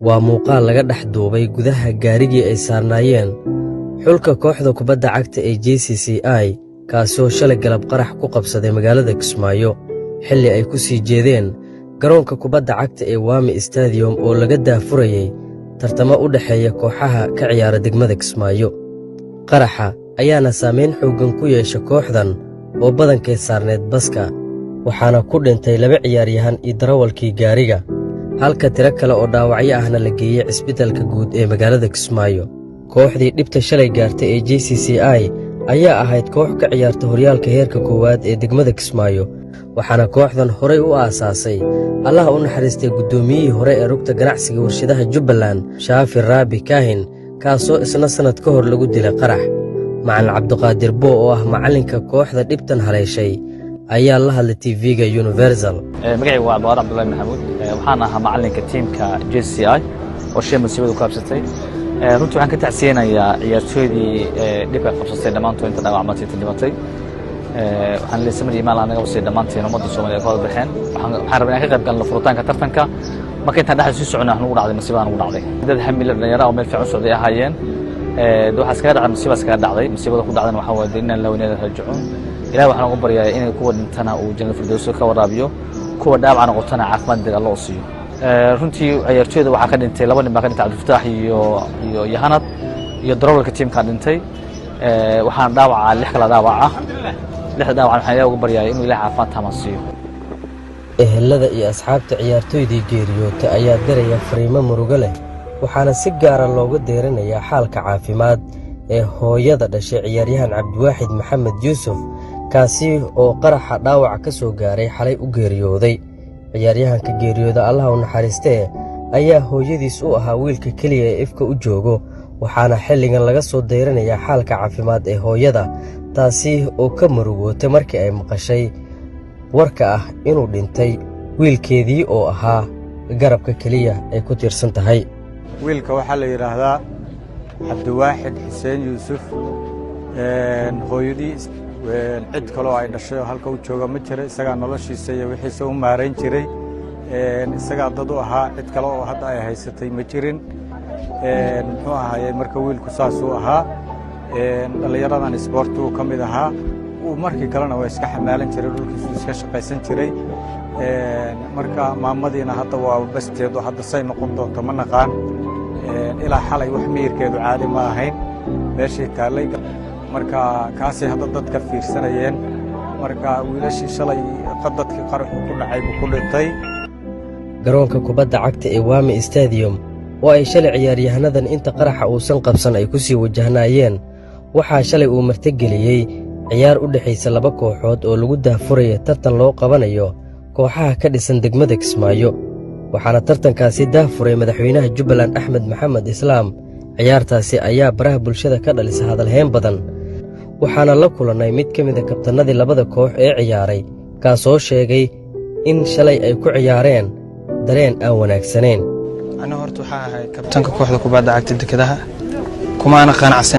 Waa muuqaal laga dhex duubay gudaha gaarigii ay saarnaayeen xulka kooxda kubadda cagta ee JCCI, kaasoo shalay galab qarax ku qabsaday magaalada Kismaayo xilli ay ku sii jeedeen garoonka kubadda cagta ee Waami Stadium oo laga daahfurayey tartamo u dhexeeya kooxaha ka ciyaara degmada Kismaayo. Qaraxa ayaana saamayn xooggan ku yeesha kooxdan oo badankeed saarneed baska, waxaana ku dhintay laba ciyaaryahan iyo darawalkii gaariga, halka tiro kale oo dhaawacyo ahna la geeyey cisbitalka guud ee magaalada Kismaayo. Kooxdii dhibta shalay gaartay ee JCCI ayaa ahayd koox ka ciyaarta horyaalka heerka koowaad ee degmada Kismaayo, waxaana kooxdan horay u aasaasay, Allaha u naxariistay, guddoomiyihii hore ee Rugta Ganacsiga Warshadaha Jubbaland, Shaafi Raabi Kaahin, kaasoo isna sannad ka hor lagu dilay qarax. Macalin Cabdiqaadir Boo, oo ah macallinka kooxda dhibtan haleeshay, ayaa la hadlay TV-ga Universal. Magacaygu waa Cabdiqaadir Cabdullahi Maxamuud. Waxaan ahaa macalinka tiimka JCI oo shay musiibadu ku habsatay. Runtii waxaan ka tacsiyeynayaa ciyaartooydii dhibka qabsatay dhammaantood, inta dhaawacmatay, inta dhimatay. Waxaan leeyahay samir iimaan naga wasiya dhammaanteen ummadda Soomaaliya ka wada baxeen. Waxaan rabnay inaan ka qayb galno furitaanka tartanka. Marka intaan dhexda sii soconnay wax nagu dhacday, masiibada nagu dhacday. Dad hamila dhalinyaro oo meel fiican u socday ahaayeen. Waxaa iskaga dhacday musiiba iskaga dhacday. Musiibada ku dhacdana waxaa waaye inaan la weynaada raajicuun. Ilahi waxaan ugu baryayaa inay kuwa dhintana uu jannada firdowso ka waraabiyo, kuwa dhaawaca noqotana caafimaad deg Alla u siiyo. Runtii ciyaartooyda waxaa ka dhintay laba nin baa ka dhintay, Cabdifataax iyo Yahanad iyo darawalka tiimkaa dhintay. Waxaana dhaawaca lix kala dhaawac ah. Lixda dhaawacan waxaan Ilahi uga baryaaya inuu Ilahi caafimaad taaman siiyo. Ehelada iyo asxaabta ciyaartooydii geeriyootay ayaa diraya fariimo murugo leh, waxaana si gaara looga deerinayaa xaalka caafimaad ee hooyada dhashay ciyaaryahan Cabdiwaaxid Maxamed Yuusuf, kaasi oo qaraxa dhaawac ka soo gaaray xalay u geeriyooday. Ciyaaryahanka geeriyooda, Allaha u naxariistee, ayaa hooyadiis u ahaa wiilka keliya ee ifka u joogo, waxaana xilligan laga soo dayrinayaa xaalka caafimaad ee hooyada, taasi oo ka murugootay markii ay maqashay warka ah inuu dhintay wiilkeedii oo ahaa garabka keliya ay ku tiirsan tahay. Wiilka waxaa la yidhaahdaa Cabdiwaaxid Xuseen Yuusuf. Hooyadii cid kaloo ay dhashay oo halka u jooga ma jira. Isagaa noloshiisa iyo wixiisa u maarayn jiray, isagaa dad u ahaa. Cid kale oo hadda ay haysatay ma jirin. Muxuu ahaaye, marka wiilku saasuu ahaa. Dhallinyaradan isboortigu ka mid ahaa. Markii kalena waa iska xamaalan jiray, dhulkiisuu iska shaqaysan jiray. Marka maamadiina hadda waa basteedu, hadda say noqon doonto ma naqaan. Ilaa xalay wax miyirkeedu caadi ma ahayn, meeshay taallay. Marka kaasay hadda dadka fiirsanayeen. Marka wiilashii shalay dadkii qaraxu ku dhacay buu ku dhintay. Garoonka kubadda cagta ee Waami Stadium oo ay shalay ciyaaryahanadan inta qaraxa uusan qabsan ay ku sii wajahnaayeen, waxaa shalay uu martigeliyey ciyaar u dhexaysa laba kooxood oo lagu daahfuraya tartan loo qabanayo kooxaha ka dhisan degmada Kismaayo, waxaana tartankaasi daahfuray madaxweynaha Jubbaland, Axmed Maxamed Islaam. Ciyaartaasi ayaa baraha bulshada ka dhalisa hadalheyn badan, waxaana la kulannay mid ka mida kabtannadii labada koox ee ciyaaray, kaasoo sheegay in shalay ay ku ciyaareen dareen aan wanaagsanayn. Aniga horta waxaa ahay kabtanka kooxda kubadda cagta Dekedaha, kumaana qanacsan.